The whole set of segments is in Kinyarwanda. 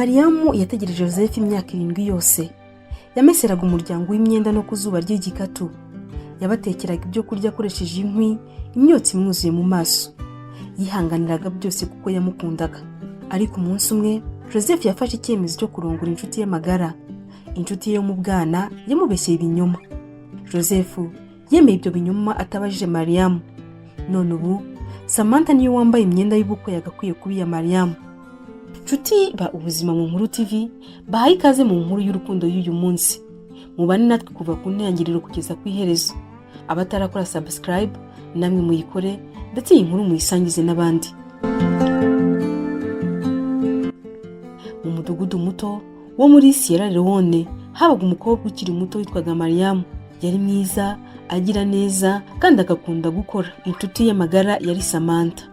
Mariyamu yategereje Joseph imyaka 7 yose. Yameseraga umuryango w'imyenda no ku zuba ry'igikatu. Yabatekeraga ibyo kurya akoresheje inkwi, imyotsi imwuzuye mu maso. Yihanganiraga byose kuko yamukundaga. Ariko umunsi umwe Joseph yafashe icyemezo cyo kurongora inshuti ye magara. Inshuti ye yo mu bwana yamubeshyeye ibinyoma. Joseph yemeye ibyo binyoma atabajije Mariyamu. None ubu Samantha niyo wambaye imyenda y'ubukwe yagakwiye kuba iya Mariyamu. Nshuti ba Ubuzima mu Nkuru TV, bahaye ikaze mu nkuru y'urukundo y'uyu munsi. Mubane natwe kuva ku ntangiriro kugeza ku iherezo. Abatarakora subscribe namwe muyikore, ndetse iyi nkuru muyisangize n'abandi. Mu mudugudu muto wo muri Sierra Leone habaga umukobwa ukiri muto witwaga Mariyamu. Yari mwiza, agira neza kandi agakunda gukora. Inshuti ye magara yari Samantha.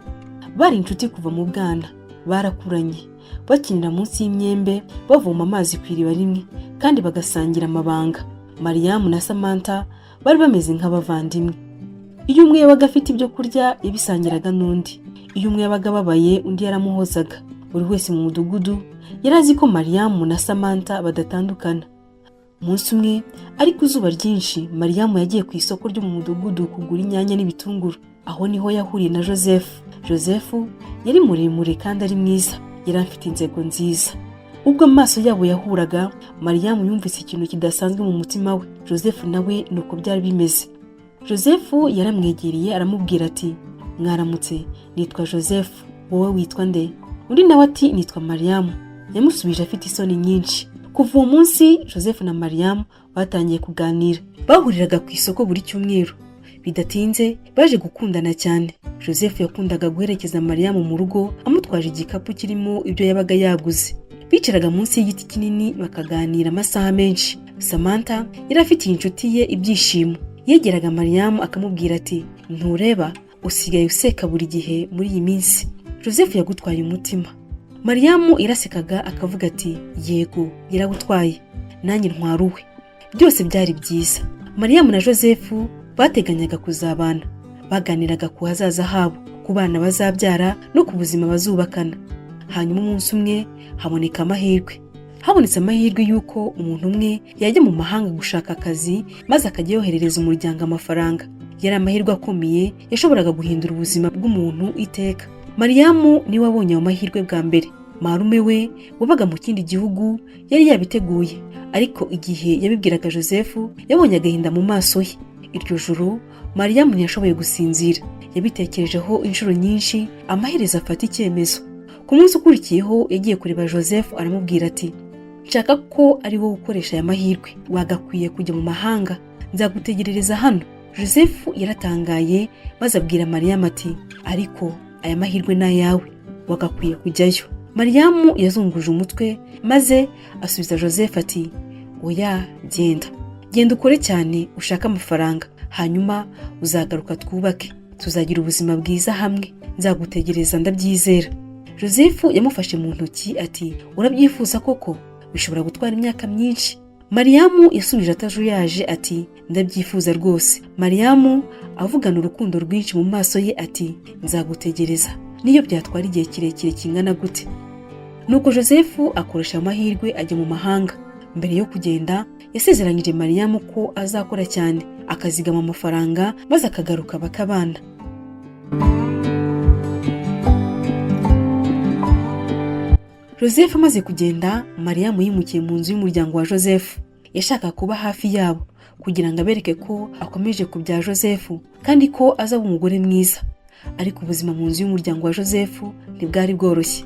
Bari inshuti kuva mu bwana, barakuranye, bakinira munsi y'imyembe, bavoma amazi ku iriba rimwe kandi bagasangira amabanga. Mariyamu na Samantha bari bameze nk'abavandimwe. Iyo umwe yabaga afite ibyo kurya yabisangiraga n'undi. Iyo umwe yabaga ababaye undi yaramuhozaga. Buri wese mu mudugudu yari azi ko Mariyamu na Samantha badatandukana. Umunsi umwe ariko izuba ryinshi, Mariyamu yagiye ku isoko ryo mu mudugudu kugura inyanya n'ibitunguru. Aho niho yahuriye na Joseph. Joseph yari muremure kandi ari mwiza, yari afite inzego nziza. Ubwo amaso yabo yahuraga, Mariyamu yumvise ikintu kidasanzwe mu mutima we. Joseph nawe nuko byari bimeze. Joseph yaramwegereye aramubwira ati: "Mwaramutse, nitwa Joseph, wowe witwa nde?" Undi nawe ati: "Nitwa Mariyamu." Yamusubije afite isoni nyinshi. Kuva uwo munsi Joseph na Mariyamu batangiye kuganira. Bahuriraga ku isoko buri cyumweru. Bidatinze baje gukundana cyane. Joseph yakundaga guherekeza Mariyamu mu rugo amutwaje igikapu kirimo ibyo yabaga yaguze. Bicaraga munsi y'igiti kinini bakaganira amasaha menshi. Samantha yari afitiye inshuti ye ibyishimo. Yegeraga Mariyamu akamubwira ati: "Ntureba, usigaye useka buri gihe muri iyi minsi. Joseph yagutwaye umutima." Mariyamu yarasekaga akavuga ati: "Yego, yarawutwaye, nanjye ntwara uwe." Byose byari byiza. Mariyamu na Joseph bateganyaga kuzabana. Baganiraga ku hazaza habo, ku bana bazabyara no ku buzima bazubakana. Hanyuma umunsi umwe haboneka amahirwe. Habonetse amahirwe y'uko umuntu umwe yajya mu mahanga gushaka akazi maze akajya yoherereza umuryango amafaranga. Yari amahirwe akomeye yashoboraga guhindura ubuzima bw'umuntu iteka. Mariyamu niwe wabonye ayo mahirwe bwa mbere. Marume we wabaga mu kindi gihugu yari yabiteguye, ariko igihe yabibwiraga Joseph yabonye agahinda mu maso ye. Iryo joro Mariyamu ntiyashoboye gusinzira. Yabitekerejeho inshuro nyinshi, amaherezo afata icyemezo. Ku munsi ukurikiyeho yagiye kureba Joseph aramubwira ati: "Nshaka ko ari wowe ukoresha aya mahirwe, wagakwiye kujya mu mahanga, nzagutegerereza hano." Joseph yaratangaye maze abwira Mariyamu ati: "Ariko aya mahirwe ni ayawe, wagakwiye kujyayo." Mariyamu yazunguje umutwe maze asubiza Joseph ati: "Oya, genda, genda ukore cyane ushake amafaranga, hanyuma uzagaruka twubake, tuzagira ubuzima bwiza hamwe, nzagutegereza ndabyizera." Joseph yamufashe mu ntoki ati: "Urabyifuza koko? Bishobora gutwara imyaka myinshi." Mariyamu yasubije atajuyaje ati: "Ndabyifuza rwose." Mariyamu avugana urukundo rwinshi mu maso ye ati: "Nzagutegereza niyo byatwara igihe kirekire kingana gute." Nuko Joseph akoresha amahirwe ajya mu mahanga. Mbere yo kugenda yasezeranyije Mariyamu ko azakora cyane akazigama amafaranga maze akagaruka bakabana. Joseph amaze kugenda, Mariyamu yimukiye mu nzu y'umuryango wa Joseph. Yashakaga kuba hafi yabo kugira ngo abereke ko akomeje kubya Joseph kandi ko azaba umugore mwiza. Ariko ubuzima mu nzu y'umuryango wa Joseph ntibwari bworoshye.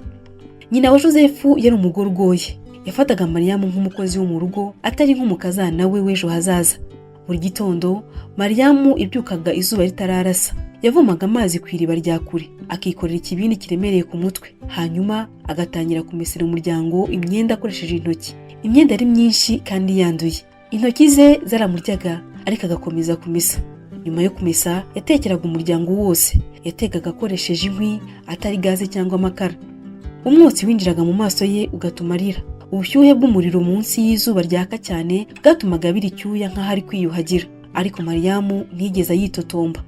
Nyina wa Joseph yari umugore ugoye. Yafataga Mariyamu nk'umukozi wo mu rugo, atari nk'umukazana we w'ejo hazaza. Buri gitondo Mariyamu ibyukaga izuba ritararasa. Yavomaga amazi ku iriba rya kure, akikorera ikibindi kiremereye ku mutwe, hanyuma agatangira kumesera umuryango imyenda akoresheje intoki. Imyenda yari myinshi kandi yanduye. Intoki ze zaramuryaga ariko agakomeza kumesa. Nyuma yo kumesa yatekeraga umuryango wose. Yatekaga akoresheje inkwi, atari gaze cyangwa amakara. Umwotsi winjiraga mu maso ye ugatuma arira. Ubushyuhe bw'umuriro munsi y'izuba ryaka cyane bwatumaga abira icyuya nk'aho ari kwiyuhagira. Ariko Mariyamu ntiyigeze yitotomba.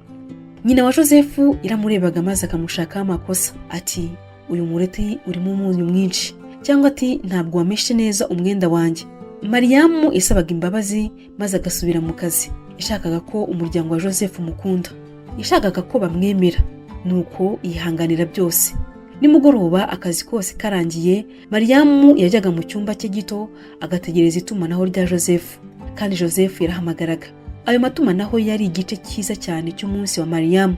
Nyina wa Joseph yaramurebaga maze akamushakaho amakosa ati: "Uyu mureti urimo umunyu mwinshi," Cyangwa ati: "Ntabwo wameshe neza umwenda wanjye." Mariyamu yasabaga imbabazi maze agasubira mu kazi. Yashakaga ko umuryango wa Joseph umukunda, yashakaga ko bamwemera, nuko yihanganira byose. Nimugoroba, akazi kose karangiye, Mariyamu yajyaga mu cyumba cye gito agategereza itumanaho rya Joseph. Kandi Joseph yarahamagaraga. Ayo matumanaho yari igice cyiza cyane cy'umunsi wa Mariyamu.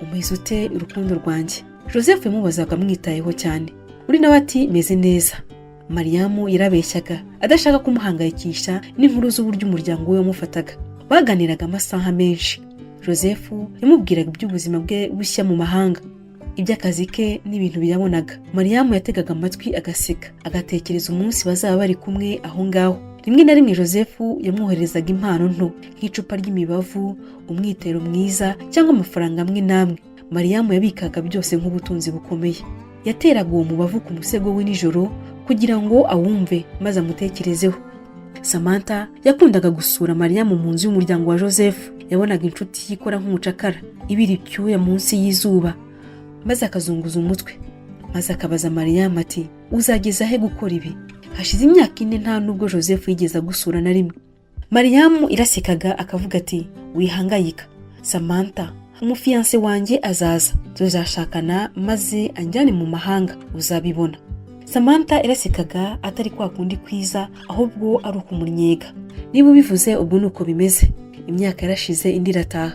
"Umeze ute, urukundo rwanjye?" Joseph yamubazaga amwitayeho cyane. Undi nawe ati: "Meze neza." Mariyamu yarabeshyaga, adashaka kumuhangayikisha n'inkuru z'uburyo umuryango we wamufataga. Baganiraga amasaha menshi. Joseph yamubwiraga iby'ubuzima bwe bushya mu mahanga, iby'akazi ke n'ibintu yabonaga. Mariyamu yategaga amatwi agaseka, agatekereza umunsi bazaba bari kumwe aho ngaho. Rimwe na rimwe Joseph yamwoherezaga impano nto, nk'icupa ry'imibavu, umwitero mwiza cyangwa amafaranga amwe n'amwe. Mariyamu yabikaga byose nk'ubutunzi bukomeye. Yateraga uwo mubavu ku musego we nijoro kugira ngo awumve maze amutekerezeho. Samantha yakundaga gusura Mariyamu mu nzu y'umuryango wa Joseph. Yabonaga inshuti ye ikora nk'umucakara, ibira icyuya munsi y'izuba, maze akazunguza umutwe, maze akabaza Mariyamu ati: "Uzageza he gukora ibi? Hashize imyaka 4, nta nubwo Joseph yigeze agusura na rimwe." Mariyamu irasekaga akavuga ati: "Wihangayika, Samantha, umufiyanse wanjye azaza, tuzashakana maze anjyane mu mahanga, uzabibona." Samantha yarasekaga, atari kwa kundi kwiza, ahubwo ari ukumunyega. "Niba ubivuze, ubwo ni uko bimeze." Imyaka yarashize, indi irataha.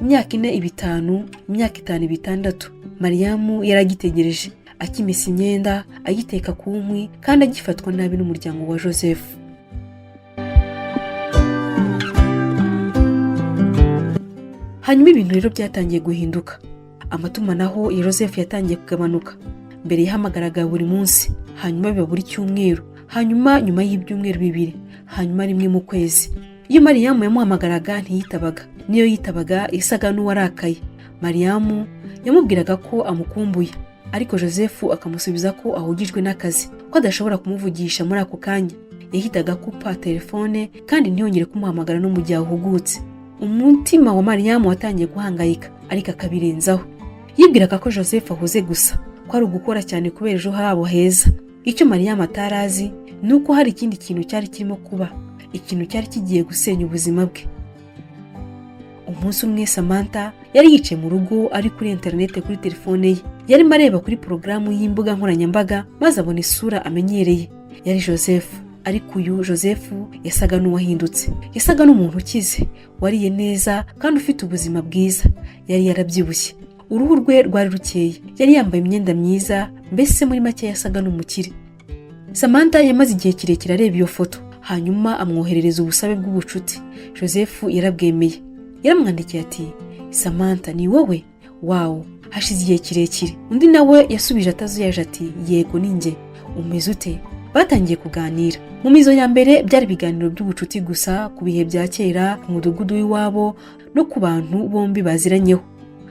Imyaka 4 iba 5, imyaka 5 iba 6. Mariyamu yaragitegereje, akimesa imyenda, agiteka ku nkwi kandi agifatwa nabi n'umuryango wa Joseph. Hanyuma ibintu rero byatangiye guhinduka. Amatumanaho ya Joseph yatangiye kugabanuka. Mbere yahamagaraga buri munsi, hanyuma biba buri cyumweru, hanyuma nyuma y'ibyumweru 2, hanyuma rimwe mu kwezi. Iyo Mariyamu yamuhamagaraga ntiyitabaga, niyo yitabaga yasaga n'uwarakaye. Mariyamu yamubwiraga ko amukumbuye, ariko Joseph akamusubiza ko ahugijwe n'akazi, ko adashobora kumuvugisha muri ako kanya. Yahitaga akupa telefone kandi ntiyongere kumuhamagara no mu gihe ahugutse. Umutima wa Mariyamu watangiye guhangayika, ariko akabirenzaho. Yibwiraga ko Joseph ahuze gusa, ko ari ugukora cyane kubera ejo habo heza. Icyo Mariyamu atari azi ni uko hari ikindi kintu cyari kirimo kuba, ikintu cyari kigiye gusenya ubuzima bwe. Umunsi umwe Samantha yari yicaye mu rugo, ari kuri interineti kuri telefone ye. Yarimo areba kuri porogaramu y'imbuga nkoranyambaga, maze abona isura amenyereye. Yari Joseph. Ariko uyu Joseph yasaga n'uwahindutse. Yasaga n'umuntu ukize, wariye neza kandi ufite ubuzima bwiza. Yari yarabyibushye, uruhu rwe rwari rukeye, yari yambaye imyenda myiza, mbese muri make yasaga n'umukire. Samantha yamaze igihe kirekire areba iyo foto, hanyuma amwoherereza ubusabe bw'ubucuti. Joseph yarabwemeye. Yaramwandikiye ati: "Samantha, ni wowe? Wow, hashize igihe kirekire." Undi nawe yasubije atazuyaje ati: "Yego, ni njye, umeze ute?" Batangiye kuganira. Mu mizo ya mbere byari ibiganiro by'ubucuti gusa, ku bihe bya kera, ku mudugudu w'iwabo no ku bantu bombi baziranyeho.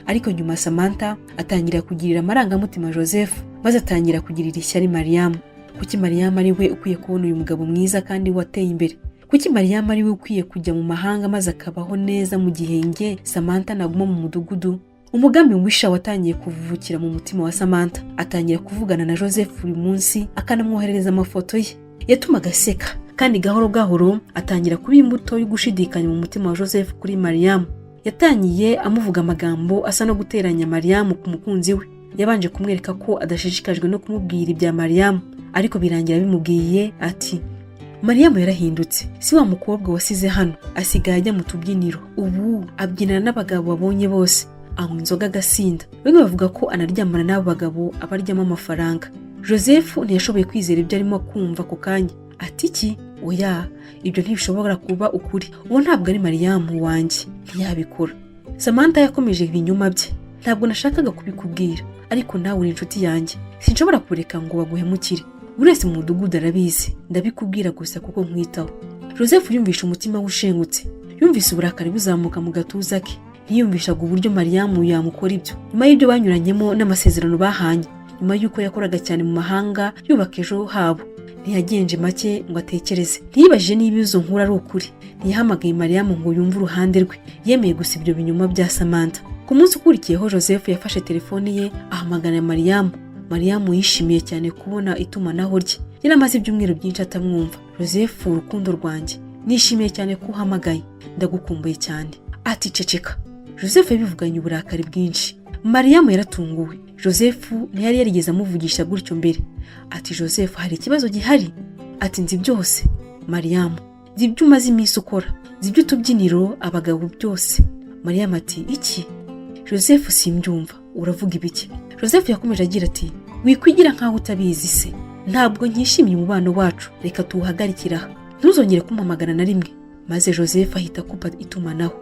Ariko nyuma Samantha atangira kugirira amarangamutima Joseph, maze atangira kugirira ishyari Mariyamu. Kuki Mariyamu ari we ukwiye kubona uyu mugabo mwiza kandi wateye imbere? Kuki Mariyamu ari we ukwiye kujya mu mahanga maze akabaho neza, mu gihe nge Samantha naguma mu mudugudu? Umugambi mubisha watangiye kuvukira mu mutima wa Samantha. Atangira kuvugana na Joseph buri munsi, akanamwoherereza amafoto ye yatumaga aseka, kandi gahoro gahoro atangira kuba imbuto yo gushidikanya mu mutima wa Joseph kuri Mariyamu. Yatangiye amuvuga amagambo asa no guteranya Mariyamu ku mukunzi we. Yabanje kumwereka ko adashishikajwe no kumubwira ibya Mariyamu, ariko birangira bimubwiye ati: "Mariyamu yarahindutse, si wa mukobwa wasize hano. Asigaye ajya mu tubyiniro, ubu abyinana n'abagabo babonye bose, anywa inzoga agasinda. Bamwe bavuga ko anaryamana n'abo bagabo abaryamo amafaranga." Joseph ntiyashoboye kwizera ibyo arimo kumva ako kanya. Ati: "Iki? Oya, ibyo ntibishobora kuba ukuri. Uwo ntabwo ari Mariyamu wanjye, ntiyabikora." Samantha yakomeje ibinyoma bye. "Ntabwo nashakaga kubikubwira, ariko nawe uri inshuti yanjye, sinshobora kureka ngo baguhemukire. Buri wese mu mudugudu arabizi, ndabikubwira gusa kuko nkwitaho." Joseph yumvishe umutima we ushengutse, yumvise uburakari buzamuka mu gatuza ke. Ntiyumvishaga uburyo Mariyamu yamukora ibyo, nyuma y'ibyo banyuranyemo n'amasezerano bahanye, nyuma y'uko yakoraga cyane mu mahanga yubaka ejo habo. Ntiyagenje make ngo atekereze, ntiyibajije niba izo nkuru ari ukuri, ntiyahamagaye Mariyamu ngo yumve uruhande rwe. Yemeye gusa ibyo binyoma bya Samantha. Ku munsi ukurikiyeho, Joseph yafashe telefone ye ahamagara Mariyamu. Mariyamu yishimiye cyane kubona itumanaho rye. Yari amaze ibyumweru byinshi atamwumva. "Joseph, urukundo rwanjye, nishimiye cyane ko uhamagaye, ndagukumbuye cyane." Ati: "Ceceka." Joseph yabivuganye uburakari bwinshi. Mariyamu yaratunguwe. Joseph ntiyari yarigeze amuvugisha gutyo mbere. Ati: "Joseph, hari ikibazo gihari?" Ati: "Nzi byose, Mariyamu. Nzi ibyo umaze iminsi ukora, nzi iby'utubyiniro, abagabo, byose." Mariyamu ati: "Iki? Joseph, simbyumva, uravuga ibiki?" Joseph yakomeje agira ati: "Wikwigira nkaho utabizi se. Ntabwo nkishimiye umubano wacu, reka tuwuhagarikire aha. Ntuzongere kumpamagara na rimwe." Maze Joseph ahita akupa itumanaho.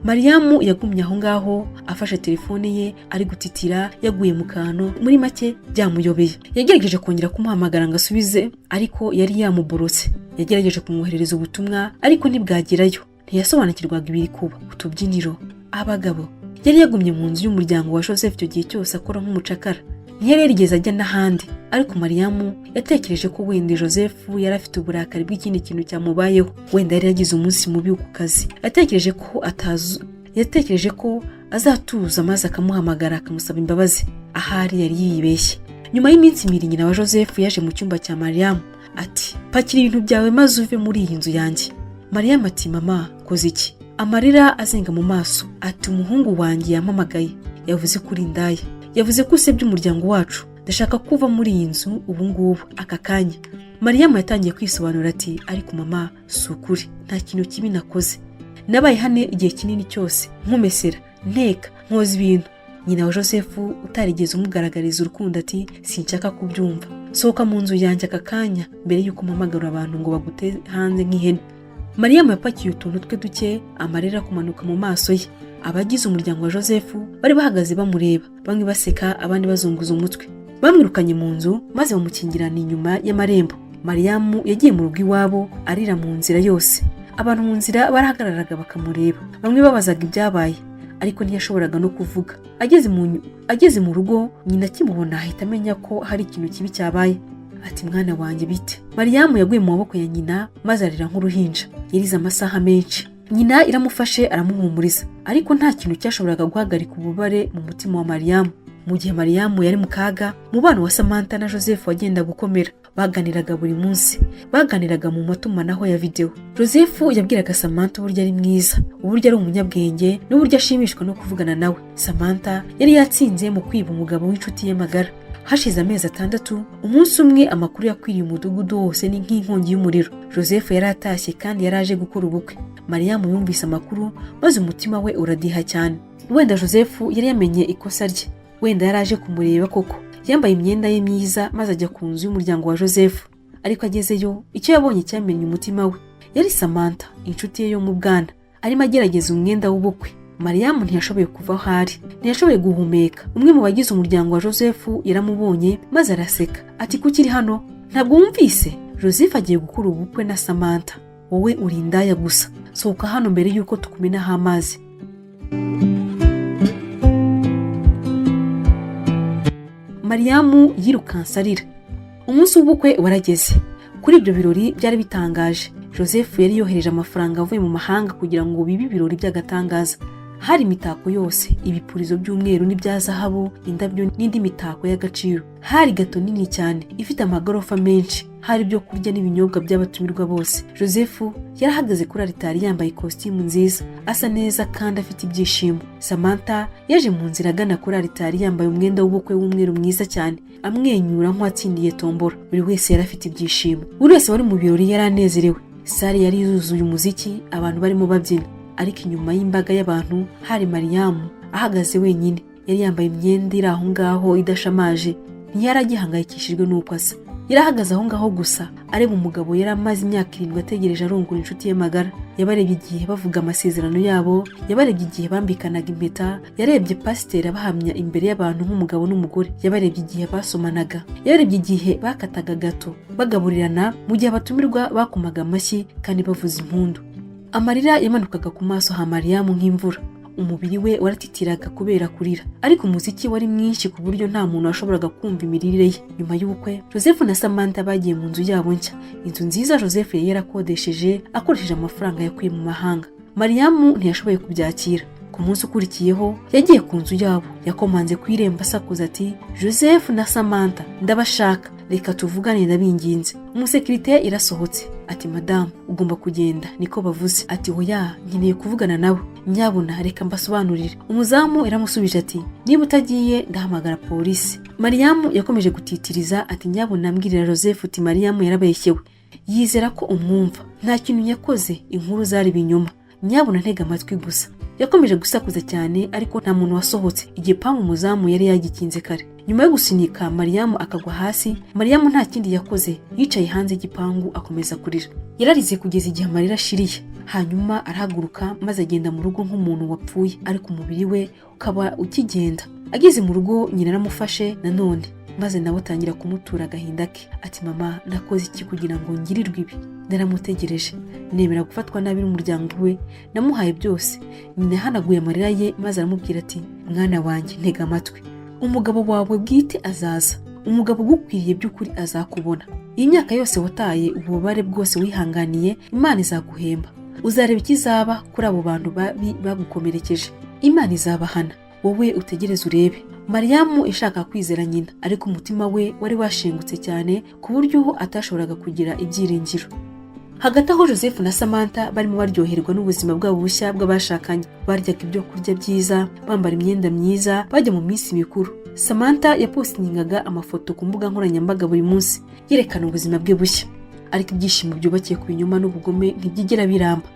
Mariyamu yagumye aho ngaho afashe telefone ye, ari gutitira, yaguye mu kantu. Muri make byamuyobeye. Yagerageje kongera kumuhamagara ngo asubize, ariko yari yamuborotse. Yagerageje kumwoherereza ubutumwa, ariko ntibwagerayo. Ntiyasobanukirwaga ibiri kuba. Utubyiniro, abagabo. Yari yagumye mu nzu y'umuryango wa Joseph icyo gihe cyose akora nk'umucakara, ntiyari yarigeze ajya n'ahandi. Ariko Mariyamu yatekereje ko wenda Joseph yari afite uburakari bw'ikindi kintu cyamubayeho, wenda yari yagize umunsi mubi ku kazi. Yatekereje ko azatuza maze akamuhamagara akamusaba imbabazi. Ahari yari yibeshye. Nyuma y'iminsi ibiri, nyina wa Joseph yaje mu cyumba cya Mariyamu ati: "Pakira ibintu byawe maze uve muri iyi nzu yanjye." Mariyamu ati: "Mama, koze iki?" Amarira azenga mu maso ati: "Umuhungu wanjye yampamagaye, yavuze ko uri indaya, yavuze ko usebye umuryango wacu. Ndashaka ko uva muri iyi nzu ubu ngubu, aka kanya." Mariyamu yatangiye kwisobanura ati: "Ariko mama, si ukuri, nta kintu kibi nakoze. Nabaye hano igihe kinini cyose nkumesera, nteka, nkoza ibintu." Nyina wa Joseph utarigeze umugaragariza urukundo ati: "Sinshaka kubyumva. Sohoka mu nzu yanjye aka kanya mbere y'uko mpamagara abantu ngo bagute hanze nk'ihene." Mariyamu yapakiye utuntu twe duke, amarira kumanuka mu maso ye. Abagize umuryango wa Joseph bari bahagaze bamureba, bamwe baseka, abandi bazunguza umutwe. Bamwirukanye mu nzu maze bamukingirana inyuma y'amarembo. Mariyamu yagiye mu rugo iwabo arira mu nzira yose. Abantu mu nzira barahagararaga bakamureba, bamwe babazaga ibyabaye, ariko ntiyashoboraga no kuvuga. Ageze mu rugo, nyina akimubona ahita amenya ko hari ikintu kibi cyabaye. Ati: "Mwana wanjye, bite?" Mariyamu yaguye mu maboko ya nyina maze arira nk'uruhinja. Yarize amasaha menshi. Nyina iramufashe, aramuhumuriza, ariko nta kintu cyashoboraga guhagarika ububabare mu mutima wa Mariyamu. Mu gihe Mariyamu yari mu kaga, umubano wa Samantha na Joseph wagendaga ukomera. Baganiraga buri munsi, baganiraga mu matumanaho ya videwo. Joseph yabwiraga Samantha uburyo ari mwiza, uburyo ari umunyabwenge n'uburyo ashimishwa no kuvugana nawe. Samantha yari yatsinze mu kwiba umugabo w'inshuti ye magara. Hashize amezi 6, umunsi umwe amakuru yakwiriye umudugudu wose ni nk'inkongi y'umuriro. Joseph yari atashye kandi yari aje gukora ubukwe. Mariyamu yumvise amakuru maze umutima we uradiha cyane. Wenda Joseph yari yamenye ikosa rye, wenda yari aje kumureba koko. Yambaye imyenda ye myiza maze ajya ku nzu y'umuryango wa Joseph. Ariko agezeyo, icyo yabonye cyamennye umutima we. Yari Samantha, inshuti ye yo mu bwana, arimo agerageza umwenda w'ubukwe. Mariyamu ntiyashoboye kuva aho ari, ntiyashoboye guhumeka. Umwe mu bagize umuryango wa Joseph yaramubonye maze araseka ati: "Kuki uri hano? Ntabwo wumvise? Joseph agiye gukora ubukwe na Samantha. Wowe uri indaya gusa. Sohoka hano mbere y'uko tukumenaho amazi." Mariyamu yirukanse arira. Umunsi w'ubukwe warageze. Kuri ibyo birori byari bitangaje. Joseph yari yohereje amafaranga avuye mu mahanga kugira ngo bibe ibirori by'agatangaza. Hari imitako yose, ibipurizo by'umweru n'ibya zahabu, indabyo n'indi mitako y'agaciro. Hari gato nini cyane ifite amagorofa menshi. Hari ibyo kurya n'ibinyobwa by'abatumirwa bose. Joseph yarahagaze kuri alitari yambaye ikositimu nziza, asa neza kandi afite ibyishimo. Samantha yaje mu nzira agana kuri alitari yambaye umwenda w'ubukwe w'umweru mwiza cyane, amwenyura nk'uwatsindiye tombora. Buri wese yari afite ibyishimo, buri wese wari mu birori yari anezerewe. Salle yari yuzuye umuziki, abantu barimo babyina, ariko inyuma y'imbaga y'abantu hari Mariyamu ahagaze wenyine. Yari yambaye imyenda iri aho ngaho idashamaje, ntiyari agihangayikishijwe n'uko asa. Yari ahagaze aho ngaho gusa areba umugabo yari amaze imyaka 7 ategereje arongora inshuti ye magara. Yabarebye igihe bavuga amasezerano yabo, yabarebye igihe bambikanaga impeta, yarebye pasiteri abahamya imbere y'abantu nk'umugabo n'umugore, yabarebye igihe basomanaga, yabarebye igihe bakataga gato bagaburirana, mu gihe abatumirwa bakomaga amashyi kandi bavuza impundu. Amarira yamanukaga ku maso ha Mariyamu nk'imvura. Umubiri we waratitiraga kubera kurira, ariko umuziki wari mwinshi ku buryo nta muntu washoboraga kumva imirire ye. Nyuma y'ubukwe, Joseph na Samantha bagiye mu nzu yabo nshya, inzu nziza Joseph yari yarakodesheje akoresheje amafaranga yakuye mu mahanga. Mariyamu ntiyashoboye kubyakira. Ku munsi ukurikiyeho yagiye ku nzu yabo, yakomanze ku irembo asakuza ati: "Joseph na Samantha, ndabashaka, reka tuvugane, ndabinginze." Umusekirite irasohotse ati: "Madamu, ugomba kugenda, niko bavuze." Ati: "Oya, nkeneye kuvugana nabo, nyabuna reka mbasobanurire." Umuzamu iramusubije ati: "Niba utagiye ndahamagara polisi." Mariyamu yakomeje gutitiriza ati: "Nyabuna mbwirira Joseph uti Mariyamu yarabeshyewe, yizera ko umwumva, nta kintu yakoze, inkuru zari ibinyoma, nyabuna ntega amatwi gusa." Yakomeje gusakuza cyane, ariko nta muntu wasohotse. Igipangu umuzamu yari yagikinze kare. Nyuma yo gusunika Mariyamu akagwa hasi, Mariyamu nta kindi yakoze, yicaye hanze y'igipangu akomeza kurira. Yararize kugeza igihe amarira ashiriye, hanyuma arahaguruka maze agenda mu rugo nk'umuntu wapfuye, ariko umubiri we ukaba ukigenda. Ageze mu rugo, nyina aramufashe nanone, maze nawe atangira kumutura agahinda ke ati: "Mama, nakoze iki kugira ngo ngirirwe ibi? Naramutegereje, nemera gufatwa nabi n'umuryango we, namuhaye byose." Nyina yahanaguye amarira ye maze aramubwira ati: "Mwana wanjye, ntega amatwi, umugabo wawe bwite azaza, umugabo ugukwiriye by'ukuri azakubona. Iyi myaka yose wataye, ububabare bwose wihanganiye, Imana izaguhemba. Uzareba ikizaba kuri abo bantu babi bagukomerekeje. Imana izabahana, wowe utegereze urebe." Mariyamu ishaka kwizera nyina, ariko umutima we wari washengutse cyane ku buryo atashoboraga kugira ibyiringiro. Hagati aho, Joseph na Samantha barimo baryoherwa n'ubuzima bwabo bushya bw'abashakanye. Baryaga ibyo kurya byiza, bambara imyenda myiza, bajya mu minsi mikuru. Samantha yapostingaga amafoto ku mbuga nkoranyambaga buri munsi, yerekana ubuzima bwe bushya. Ariko ibyishimo byubakiye ku binyoma n'ubugome ntibyigera biramba.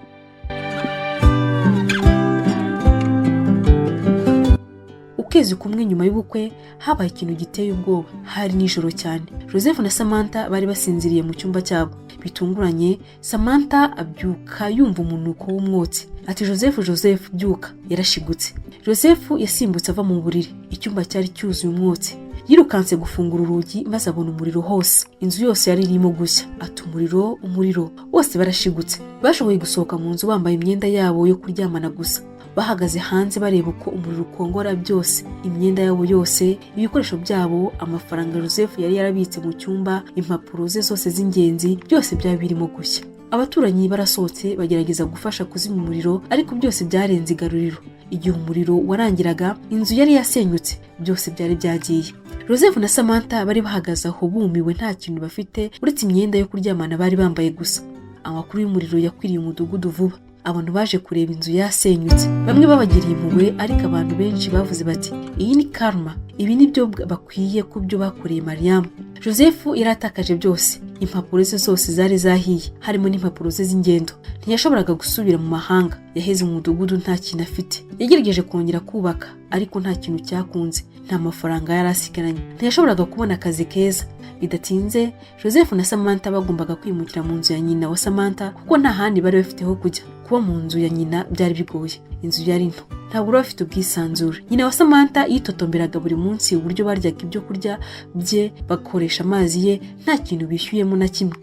Ukwezi kumwe nyuma y'ubukwe habaye ikintu giteye ubwoba. Hari nijoro cyane, Joseph na Samantha bari basinziriye mu cyumba cyabo. Bitunguranye, Samantha abyuka yumva umunuko w'umwotsi, ati: "Joseph, Joseph, byuka!" Yarashigutse. Joseph yasimbutse ava mu buriri. Icyumba cyari cyuzuye umwotsi. Yirukanse gufungura urugi maze abona umuriro hose, inzu yose yari irimo gushya. Ati: "Umuriro, umuriro!" Bose barashigutse. Bashoboye gusohoka mu nzu bambaye imyenda yabo yo kuryamana gusa. Bahagaze hanze bareba uko umuriro ukongora byose, imyenda yabo yose, ibikoresho byabo, amafaranga Joseph yari yarabitse mu cyumba, impapuro ze zose z'ingenzi, byose byaba birimo gushya. Abaturanyi barasohotse bagerageza gufasha kuzimya umuriro, ariko byose byarenze igaruriro. Igihe umuriro warangiraga, inzu yari yasenyutse, byose byari byagiye. Joseph na Samantha bari bahagaze aho bumiwe, nta kintu bafite uretse imyenda yo kuryamana bari bambaye gusa. Amakuru y'umuriro yakwiriye umudugudu vuba. Abantu baje kureba inzu yasenyutse. Bamwe babagiriye impuhwe, ariko abantu benshi bavuze bati: "Iyi ni karma, ibi ni byo bakwiye ku byo bakoreye Mariyamu." Joseph yari atakaje byose. Impapuro ze zose zari zahiye, harimo n'impapuro ze z'ingendo. Ntiyashoboraga gusubira mu mahanga. Yaheze mu mudugudu nta kintu afite. Yagerageje kongera kubaka, ariko nta kintu cyakunze. Nta mafaranga yari asigaranye, ntiyashoboraga kubona akazi keza. Bidatinze, Joseph na Samantha bagombaga kwimukira mu nzu ya nyina wa Samantha, kuko nta handi bari bafite ho kujya. Kuba mu nzu ya nyina byari bigoye, inzu yari nto, ntabwo bari bafite ubwisanzure. Nyina wa Samantha yitotomberaga buri munsi uburyo baryaga ibyo kurya bye, bakoresha amazi ye, nta kintu bishyuyemo na kimwe.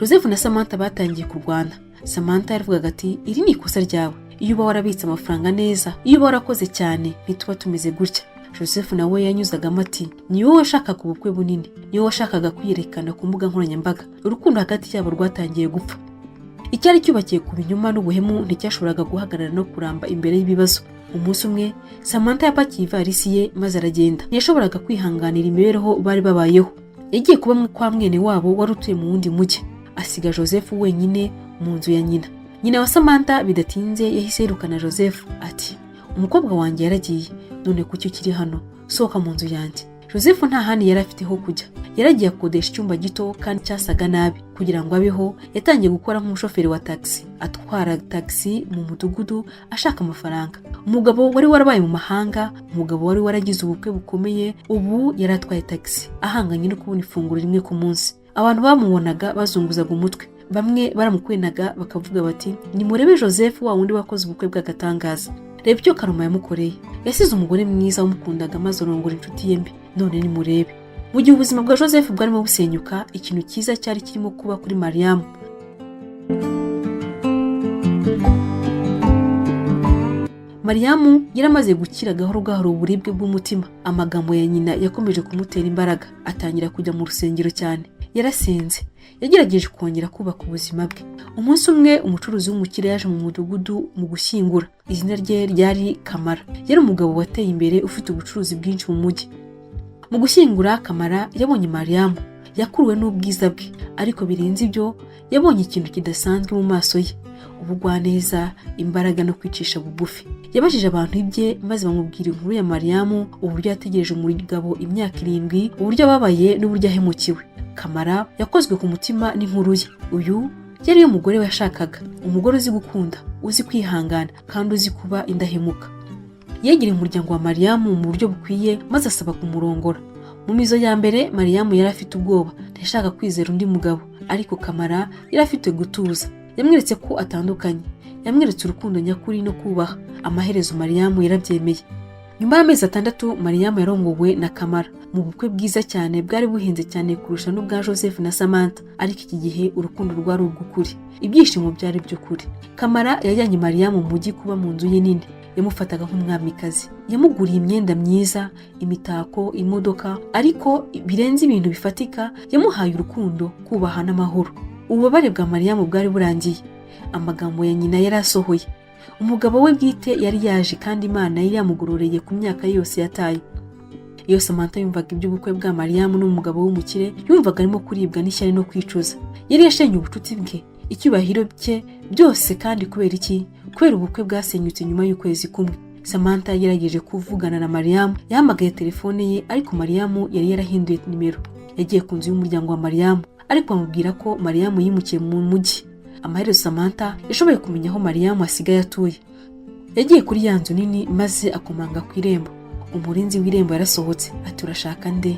Joseph na Samantha batangiye kurwana. Samantha yaravugaga ati: "Iri ni ikosa ryawe, iyo uba warabitse amafaranga neza, iyo uba warakoze cyane, ntituba tumeze gutya." Joseph nawe yanyuzagamo ati: "Ni wowe washakaga ubukwe bunini, ni wowe washakaga kwiyerekana ku mbuga nkoranyambaga." Urukundo hagati yabo rwatangiye gupfa. Icyari cyubakiye ku binyoma n'ubuhemu nticyashoboraga guhagarara no kuramba imbere y'ibibazo. Umunsi umwe, Samantha yapakiye ivarisi ye maze aragenda. Ntiyashoboraga kwihanganira imibereho bari babayeho. Yagiye kuba kwa mwene wabo wari utuye mu wundi mujyi, asiga Joseph wenyine mu nzu ya nyina. Nyina wa Samantha bidatinze yahise yirukana Joseph, ati: "Umukobwa wanjye yaragiye, none kuki ukiri hano? Sohoka mu nzu yanjye." Joseph nta handi yari afite ho kujya. Yaragiye akodesha icyumba gito kandi cyasaga nabi. Kugira ngo abeho, yatangiye gukora nk'umushoferi wa taxi, atwara taxi mu mudugudu ashaka amafaranga. Umugabo wari warabaye mu mahanga, umugabo wari waragize ubukwe bukomeye, ubu yari atwaye taxi, ahanganye no kubona ifunguro rimwe ku munsi. Abantu bamubonaga bazunguzaga umutwe. Bamwe baramukwenaga bakavuga bati: "Nimurebe Joseph, wa wundi wakoze ubukwe bw'agatangaza, reba icyo karoma yamukoreye. Yasize umugore mwiza wamukundaga maze arongora inshuti ye mbi, none nimurebe." Mu gihe ubuzima bwa Joseph bwarimo busenyuka, ikintu cyiza cyari kirimo kuba kuri Mariyamu. Mariyamu yaramaze gukira gahoro gahoro uburibwe bw'umutima. Amagambo ya nyina yakomeje kumutera imbaraga, atangira kujya mu rusengero cyane. Yarasenze, yagerageje kongera kubaka ubuzima bwe. Umunsi umwe, umucuruzi w'umukire yaje mu mudugudu mu gushyingura. Izina rye ryari Kamara. Yari umugabo wateye imbere, ufite ubucuruzi bwinshi mu mujyi. Mu gushyingura, Kamara yabonye Mariyamu. Yakuruwe n'ubwiza bwe, ariko birenze ibyo, yabonye ikintu kidasanzwe mu maso ye: ubugwaneza, imbaraga no kwicisha bugufi. Yabajije abantu ibye, maze bamubwira inkuru ya Mariyamu, uburyo yategereje umugabo imyaka 7, uburyo ababaye n'uburyo ahemukiwe. Kamara yakozwe ku mutima n'inkuru ye. Uyu yari yo mugore we yashakaga, umugore uzi gukunda, uzi kwihangana kandi uzi kuba indahemuka. Yegereye umuryango wa Mariyamu mu buryo bukwiye, maze asaba kumurongora. Mu mizo ya mbere, Mariyamu yari afite ubwoba, ntiyashaka kwizera undi mugabo, ariko Kamara yari afite gutuza. Yamweretse ko atandukanye, yamweretse urukundo nyakuri no kubaha. Amaherezo Mariyamu yarabyemeye. Nyuma y'amezi 6, Mariyamu yarongowe na Kamara mu bukwe bwiza cyane, bwari buhenze cyane kurusha n'ubwa Joseph na Samantha. Ariko iki gihe urukundo rwari urw'ukuri, ibyishimo byari by'ukuri. Kamara yajyanye Mariyamu mu mujyi kuba mu nzu ye nini. Yamufataga nk'umwamikazi. Yamuguriye imyenda myiza, imitako, imodoka, ariko birenze ibintu bifatika, yamuhaye urukundo, kubaha n'amahoro. Ububabare bwa Mariyamu bwari burangiye. Amagambo ya nyina yari asohoye. Umugabo we bwite yari yaje, kandi Imana yari yamugororeye ku myaka yose yataye. Iyo Samantha yumvaga iby'ubukwe bwa Mariyamu n'umugabo w'umukire, yumvaga arimo kuribwa n'ishyari no kwicuza. Yari yashenye ubucuti bwe, icyubahiro cye byose, kandi kubera iki? Kubera ubukwe bwasenyutse nyuma y'ukwezi kumwe. Samantha yagerageje kuvugana na Mariyamu. Yahamagaye telefone ye, ariko Mariyamu yari yarahinduye nimero. Yagiye ku nzu y'umuryango wa Mariyamu, ariko bamubwira ko Mariyamu yimukiye mu mujyi. Amaherezo Samantha yashoboye kumenya aho Mariyamu asigaye atuye. Yagiye kuri ya nzu nini maze akomanga ku irembo. Umurinzi w'irembo yarasohotse ati: "Urashaka nde?"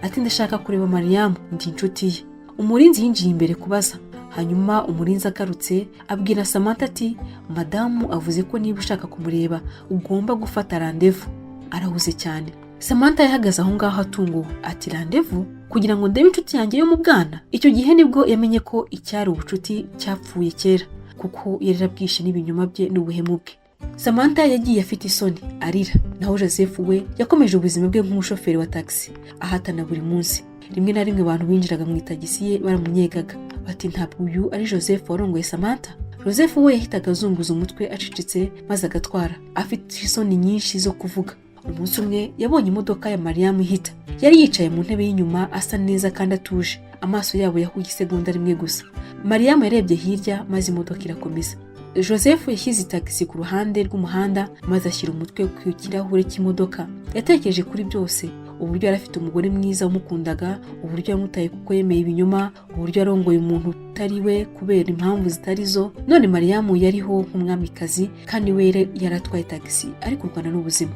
Ati: "Ndashaka kureba Mariyamu, ndi inshuti ye." Umurinzi yinjiye imbere kubaza. Hanyuma umurinzi agarutse abwira Samantha ati: "Madamu avuze ko niba ushaka kumureba ugomba gufata randevu, arahuze cyane." Samantha yahagaze aho ngaho atunguwe, ati: "Randevu kugira ngo ndebe inshuti yanjye yo mu bwana?" Icyo gihe nibwo yamenye ko icyari ubucuti cyapfuye kera, kuko yari yarabwishe n'ibinyoma bye n'ubuhemu bwe. Samantha yagiye afite isoni, arira. Naho Joseph we yakomeje ubuzima bwe nk'umushoferi wa taxi, ahatana buri munsi. Rimwe na rimwe abantu binjiraga mu itagisi ye baramunyegaga, bati: "Ntabwo uyu ari Joseph warongoye Samantha?" Joseph we yahitaga azunguza umutwe acecetse, maze agatwara afite isoni nyinshi zo kuvuga. Umunsi umwe yabonye imodoka ya Mariyamu ihita. Yari yicaye mu ntebe y'inyuma, asa neza kandi atuje. Amaso yabo yahuye isegonda rimwe gusa. Mariyamu yarebye hirya, maze imodoka irakomeza. Joseph yashyize itagisi ku ruhande rw'umuhanda, maze ashyira umutwe ku kirahure cy'imodoka. Yatekereje kuri byose: uburyo yari afite umugore mwiza wamukundaga, uburyo yamutaye kuko yemeye ibinyoma, uburyo yarongoye umuntu utari we kubera impamvu zitari zo. None Mariyamu yariho nk'umwamikazi, kandi we yari atwaye tagisi, ari kurwana n'ubuzima.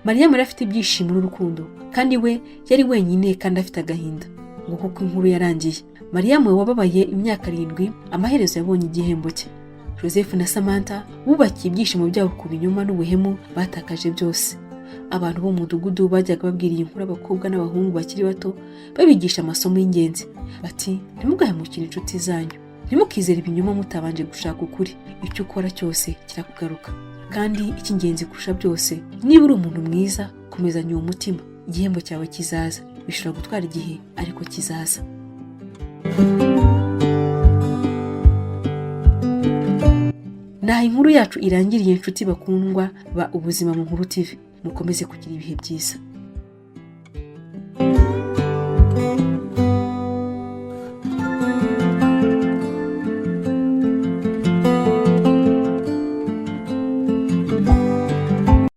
Mariyamu yari afite ibyishimo n'urukundo, kandi we yari wenyine kandi afite agahinda. Ngo kuko inkuru yarangiye, Mariyamu wababaye imyaka 7, amaherezo yabonye igihembo cye. Joseph na Samantha bubakiye ibyishimo byabo ku binyoma n'ubuhemu, batakaje byose. Abantu bo mu mudugudu bajyaga babwira iyi nkuru abakobwa n'abahungu bakiri bato, babigisha amasomo y'ingenzi, bati: "Ntimugahemukire inshuti zanyu, ntimukizere ibinyoma mutabanje gushaka ukuri. Icyo ukora cyose kirakugaruka. Kandi icy'ingenzi kurusha byose, niba uri umuntu mwiza, komezanya uwo mutima, igihembo cyawe kizaza. Bishobora gutwara igihe, ariko kizaza." Naha inkuru yacu irangiriye, inshuti bakundwa ba Ubuzima mu Nkuru TV. Mukomeze kugira ibihe byiza.